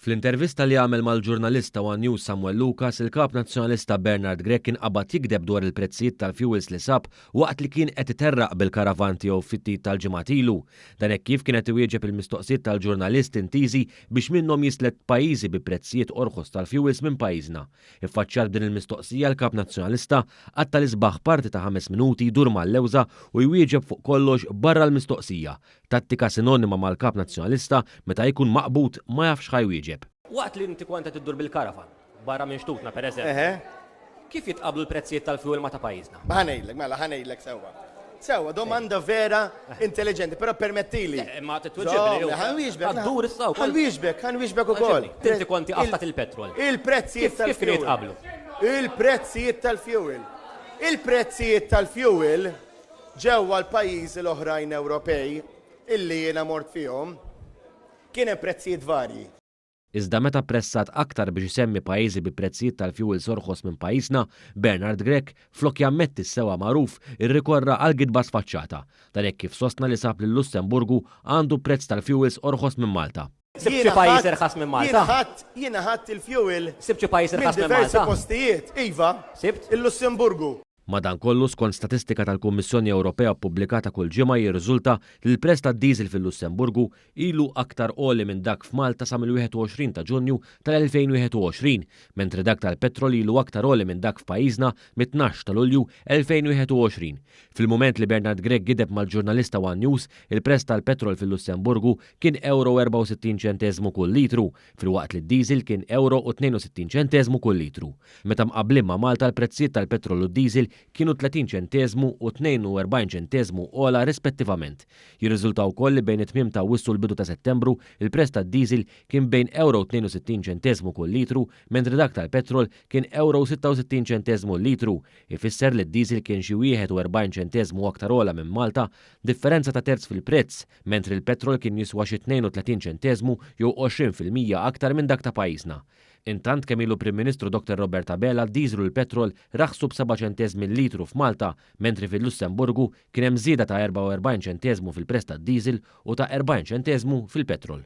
Fl-intervista li għamel mal-ġurnalist ta' one News Samuel Lucas, il-Kap Nazzjonalista Bernard Grech kien qabad jigdeb dwar il-prezzijiet tal-fuels li sab waqt li kien qed iterraq bil-karavan tiegħu ftit tal-ġimgħat ilu. Dan hekk kif kien qed iwieġeb il-mistoqsijiet tal-ġurnalist intiżi biex minnhom jislet pajjiżi bi prezzijiet orħos tal-fuels minn pajjiżna. Iffaċċjat b'din il-mistoqsija l-Kap Nazzjonalista qatta' l-isbaħ parti ta' ħames minuti jdur mal-lewża u jwieġeb fuq kollox barra l-mistoqsija, Tattika sinonima mal-Kap Nazzjonalista meta jkun maqbud ma jafx x'ħa jwieġeb. Waqt li inti kont qed iddur bil-karavan, barra minn xtutna per eżempju, kif jitqabblu l-prezzijiet tal-fuel ma' ta' pajjiżna? Ħa ngħidlek, mela ħa ngħidlek sewwa. Sewwa, domanda vera intelliġenti, però permettili. Le, imma trid tweġibni. Ħa nwieġbek. Ħa ddur issa wkoll. Ħa nwieġbek, ħa nwieġbek ukoll. Inti kont tieqaf tagħti l-petrol. Il-prezzijiet tal-fuel. Kif kienu jitqabblu? Il-prezzijiet tal-fuel. Il-prezzijiet tal-fuel Ġewwa l-pajjiżi l-oħrajn Ewropej illi jiena mort fihom, kien hemm prezzijiet varji. Iżda meta ppressat aktar biex isemmi pajjiżi bi prezzijiet tal-fuels orħos minn pajjiżna, Bernard Grech, flok jammetti s-sewwa magħruf, irrikorra għal gidba sfaċċata. Dan hekk kif sostna li sab li l-Lussemburgu għandu prezz tal-fuels orħos minn Malta. Sibt xi pajjiż irħas minn Malta? Jiena ħadt, jiena ħadt il-fuel Sibt xi pajjiż irħas minn minn Malta? diversi postijiet, iva. Sibt? Il-Lussemburgu. Madankollu, skont statistika tal-Kummissjoni Ewropea ppubblikata kull ġimgħa jirriżulta li l-prezz tad-diesel fil-Lussemburgu ilu aktar għoli minn dak f'Malta sa mill-21 ta' Ġunju tal-2021, mentri dak tal-petrol ilu aktar għoli minn dak f'pajjiżna mit-tnax ta' Lulju 2021. Fil-mument li Bernard Grech gideb mal-ġurnalist ta' one News, il-prezz tal-petrol fil-Lussemburgu kien ewro u 64 ċenteżmu kull litru, filwaqt li d-diesel kien ewro u 62 ċenteżmu kull litru. Meta mqabblin ma' Malta l-prezzijiet tal-petrol u d-diesel kienu 30 ċenteżmu u 42 ċenteżmu ogħla rispettivament. Jirriżulta wkoll li bejn it-tmiem ta' Awwissu u l-bidu ta' Settembru il-prezz tad-diesel kien bejn ewro u 62 ċenteżmu kull litru mentri dak tal-petrol kien ewro u 66 ċenteżmu l-litru. Ifisser li d-diesel kien xi 41 ċenteżmu aktar ogħla minn Malta, differenza ta' terz fil-prezz, mentri l-petrol kien jiswa xi 32 ċenteżmu jew 20% aktar minn dak ta' pajjiżna. Intant, kemm ilu Prim Ministru Dr Robert Abela d-diesel u l-petrol raħsu b'seba' ċenteżmi l-litru f'Malta, mentri fil-Lussemburgu kien hemm żieda ta' 44 ċenteżmu fil-prezz tad-diesel u ta' 40 ċenteżmu fil-petrol.